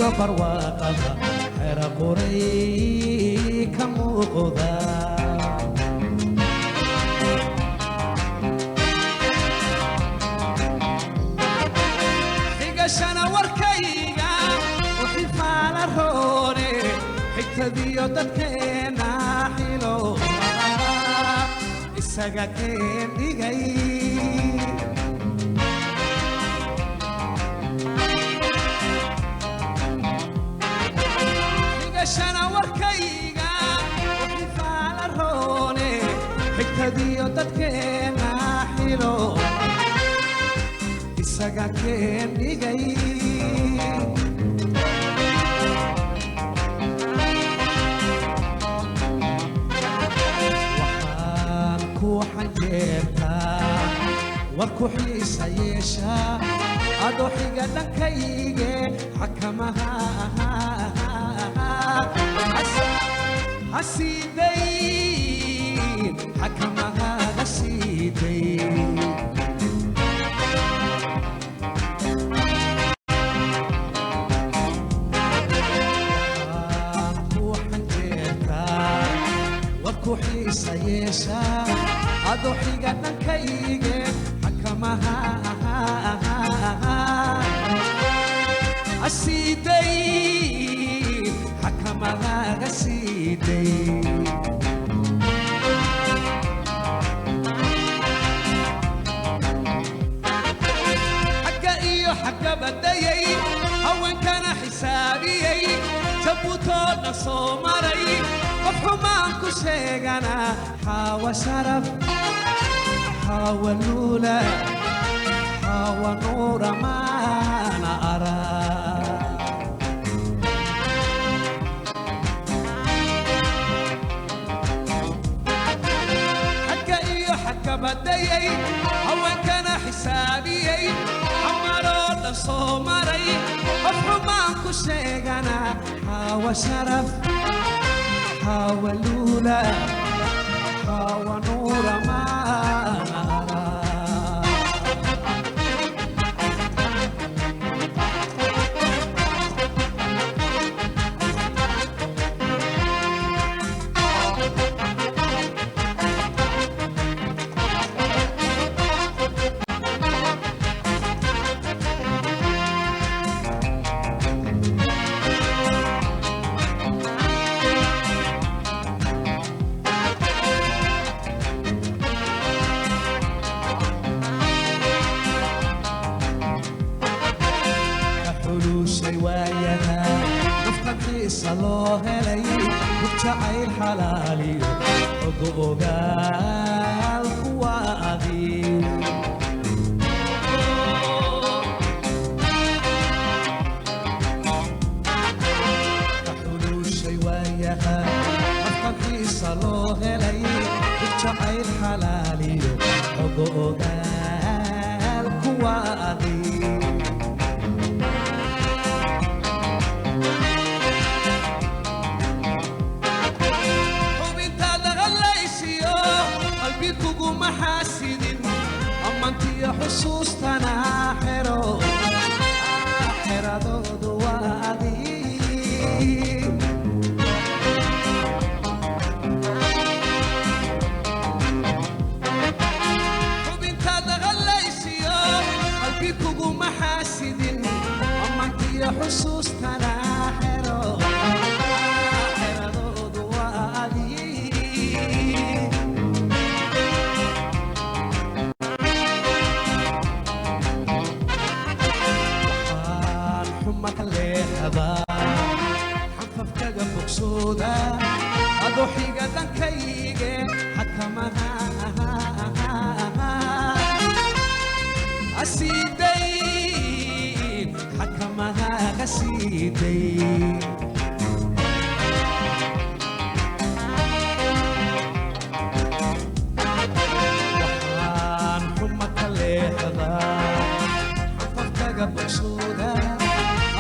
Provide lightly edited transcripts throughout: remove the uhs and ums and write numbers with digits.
Xilliga barwaaqada xera quray ka muuqda. Xigashana warkayga u xifaala roone, xigtadiyo dadkeenna xilo isaga keen dhigay. Xigashana warkayga u xifaala roone, xigtadiyo dadkeenna xilo isaga keen dhigay. Waxaan ku xanjeertaa war ku xiisa yeeshaa adoo xiga dhankayge, xakamaha ha siidayn, xakamahaaga siidayn. Waxaan ku xanjeertaa war ku xiisa yeeshaa adoo xiga dhankayge, xakamaha ha siidayn, xakamahaaga siidayn. Xagga iyo xagga badayay, haweenkana xisaabiyey, jabuutoo dhan soo maray, qof xumaan ku sheegana xaawa sharaf, xaawa luula, xaawa nuura maana arag. Xagga iyo xagga badayay, haweenkana xisaabiyey, xamaroo dhan soo maray, qof xumaan ku sheegana xaawa sharaf, xaawa luula, xaawa nuura maana arag. Ka xulushay waayaha naftan xiisa loo helay, hub jacayl xalaaliyo ogo ogaal kuwa adi. Ka xulushay waayaha naftan xiisa loo helay, hub jacayl xalaaliyo ogo ogaal kuwa adi. Xubintaada hallaysiyo qalbi kuguma xaasidin, ammantiyo xusuustana xero xeradoodu waa adiig. Xubintaada hallaysiyo qalbi kuguma xaasidin, ammantiyo xusuustana xero xeradoodu waa adiig. Waxaan xuma ka leexdaa, xanfafkaga bogsooda adoo xiga dhankayge, xakamaha asiidayn, xakamahaaga siidayn. Waxaan xuma ka leexdaa, xanfafkaga bogsooda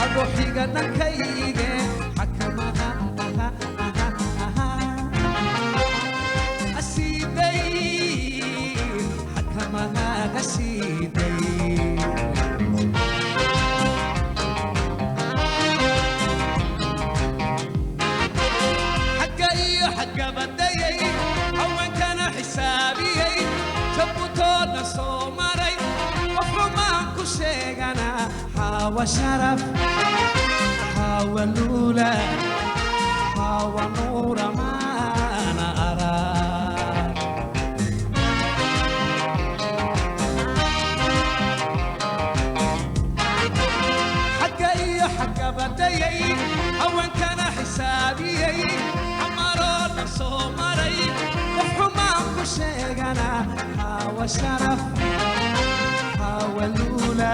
adoo xiga dhankayge, xakamaha asiidayn, xakamahaaga siidayn. Xaawa sharaf, xaawa luula, xaawa nuura maana arag. Xagga iyo xagga badayay, haweenkana xisaabiyey, xamaroo dhan soo maray, qof xumaan ku sheegana. Xaawa sharaf, xaawa luula.